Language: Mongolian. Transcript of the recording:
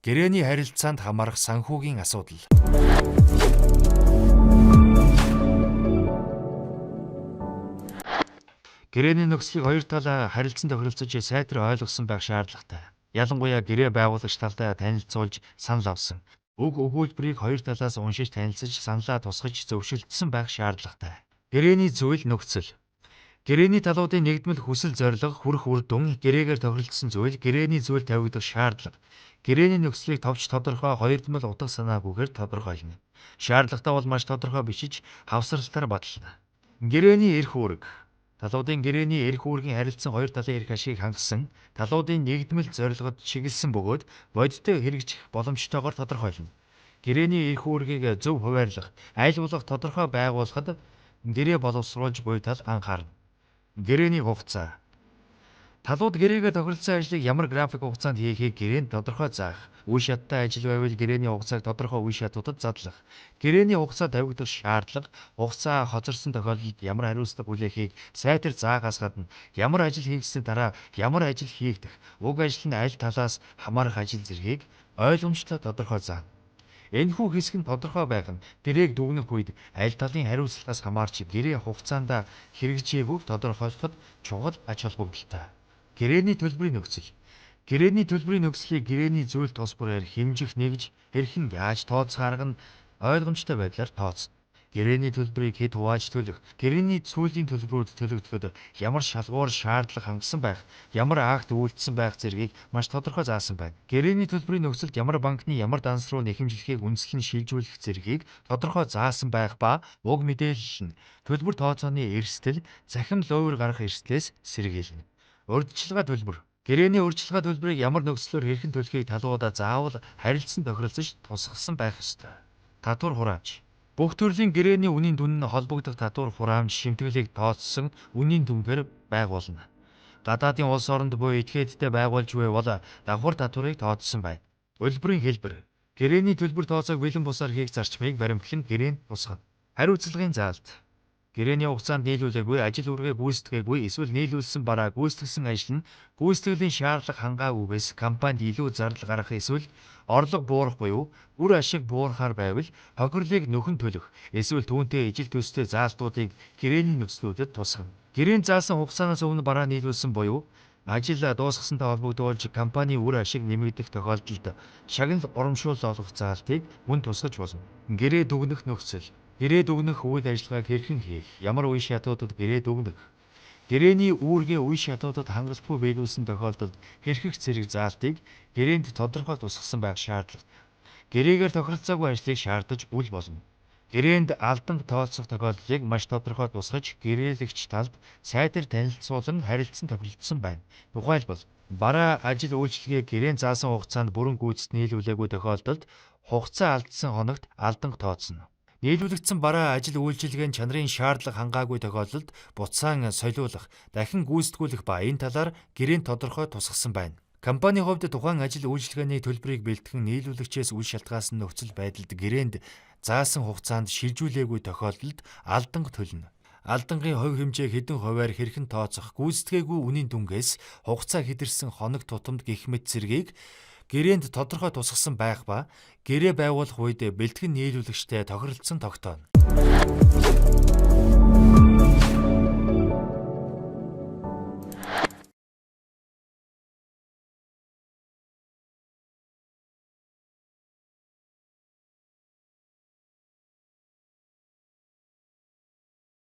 Гэрээний харилцаанд хамаарах санхүүгийн асуудал. Гэрээний нөхцөлийг хоёр талаа харилцан тохиролцож сайтар ойлгосон байх шаардлагатай. Ялангуяа гэрээ байгуулагч талдаа танилцуулж санал авсан. Үг өгүүлбэрийг хоёр талаас уншиж танилцаж саналаа тусгаж зөвшөлдсөн байх шаардлагатай. Гэрээний зүйл нөхцөл. Гэрээний талуудын нэгдмэл хүсэл зорилго, хүрэх үр дүн, гэрээгээр тохиролцсон зүйл, гэрээний зүйл тавигдах шаардлага. Гэрээний нөхцөлийг товч тодорхой хоёрдмол утга санаагүйгээр тодорхойлно. Шаардлагатай бол маш тодорхой бичиж хавсралтаар батална. Гэрээний эрх үүрэг. Талуудын гэрээний эрх үүргийн харилцан хоёр талын эрх ашгийг хангасан, талуудын нэгдмэл зорилгод чиглэсэн бөгөөд бодиттой хэрэгжих боломжтойгоор тодорхойлно. Гэрээний эрх үүргийг зөв хуваарлах, аль болох тодорхой байгуулахад гэрээ боловсруулж буй тал анхаарна. Гэрээний хугацаа. Талууд гэрээгээр тохиролцсон ажлыг ямар график хугацаанд хийхийг гэрээнд тодорхой заах. Үе шаттай ажил байвал гэрээний хугацааг тодорхой үе шатуудад задлах. Гэрээний хугацаа тавигдах шаардлага, хугацаа хоцорсон тохиолдолд ямар хариуцлага хүлээхийг сайтар заахаас гадна ямар ажил хийгдсэний дараа ямар ажил хийгдэх, уг ажил нь аль талаас хамаарах ажил зэргийг ойлгомжтой тодорхой заана. Энэхүү хэсэг нь тодорхой байх нь гэрээг дүгнэх үед аль талын хариуцлагаас хамаарч гэрээ хугацаанд хэрэгжээгүйг тодорхойлоход чухал ач холбогдолтой. Гэрээний төлбөрийн нөхцөл. Гэрээний төлбөрийн нөхцөлийг гэрээний зүйл тус бүрээр хэмжих нэгж хэрхэн яаж тооцох арга нь ойлгомжтой байдлаар тооцно. Гэрээний төлбөрийг хэд хувааж төлөх, гэрээний сүүлийн төлбөрүүд төлөгдөхөд ямар шалгуур шаардлага хангасан байх, ямар акт үйлдсэн байх зэргийг маш тодорхой заасан байна. Гэрээний төлбөрийн нөхцөлд ямар банкны ямар данс руу нэхэмжлэхийг үндэслэн шилжүүлэх зэргийг тодорхой заасан байх ба уг мэдээлэл нь төлбөр тооцооны эрсдэл, цахим луур гарах эрсдлээс сэргийлнэ. Урьдчилгаа төлбөр. Гэрээний урьдчилгаа төлбөрийг ямар нөхцлөөр хэрхэн төлөхийг талуудаа заавал харилцан тохиролцож тусгасан байх ёстой. Татвар хураамж. Бүх төрлийн гэрээний үнийн дүн нь холбогдох татвар хураамж шимтгэлийг тооцсон үнийн дүнгээр байгуулна. Гадаадын улс оронд буй этгээдтэй байгуулж буй бол давхар татварыг тооцсон байна. Улбрын хэлбэр. Гэрээний төлбөр тооцоог бэлэн бусаар хийх зарчмыг баримтлан гэрээнд тусгана. Хариуцлагын заалт. Гэрээний хугацаанд нийлүүлээгүй, ажил үүргээ гүйцэтгээгүй, эсвэл нийлүүлсэн бараа гүйцэтгэсэн ажил нь гүйцэтгэлийн шаардлага хангаагүйгээс компанид илүү зардал гаргах эсвэл орлого буурах буюу үр ашиг буурахаар байвал хохирлыг нөхөн төлөх эсвэл түүнтэй ижил төстэй заалтуудыг гэрээний нөхцлүүдэд тусгана. Гэрээнд заасан хугацаанаас өмнө бараа нийлүүлсэн буюу ажил дуусгасантай холбогдуулж компанийн үр ашиг нэмэгдэх тохиолдолд шагнал урамшуул олгох заалтыг мөн тусгаж болно. Гэрээ дүгнэх нөхцөл. Гэрээ дүгнэх үйл ажиллагааг хэрхэн хийх, ямар үе шатуудад гэрээ дүгнэх, гэрээний үүргээ үе шатуудад хангалтгүй биелүүлсэн тохиолдолд хэрхэх зэрэг заалтыг гэрээнд тодорхой тусгасан байх шаардлагатай. Гэрээгээр тохиролцоогүй ажлыг шаардаж үл болно. Гэрээнд алдан тооцох тохиолдлыг маш тодорхой тусгаж гэрээлэгч талд сайтар танилцуулан харилцан тохиролцсон байна. Тухайлбал, бараа ажил үйлчилгээг гэрээнд заасан хугацаанд бүрэн гүйцэд нийлүүлээгүй тохиолдолд хугацаа алдсан хоногт алданг тооцно. Нийлүүлэгдсэн бараа ажил үйлчилгээний чанарын шаардлага хангаагүй тохиолдолд буцаан солиулах, дахин гүйцэтгүүлэх ба энэ талаар гэрээнд тодорхой тусгасан байна. Компанийн хувьд тухайн ажил үйлчилгээний төлбөрийг бэлтгэн нийлүүлэгчээс үл шалтгаалсан нөхцөл байдалд гэрээнд заасан хугацаанд шилжүүлээгүй тохиолдолд алданг төлнө. Алдангийн хувь хэмжээг хэдэн хувиар хэрхэн тооцох, гүйцэтгээгүй үнийн дүнгээс хугацаа хэтэрсэн хоног тутамд гэх мэт зэргийг гэрээнд тодорхой тусгасан байх ба гэрээ байгуулах үед бэлтгэн нийлүүлэгчтэй тохиролцсон тогтооно.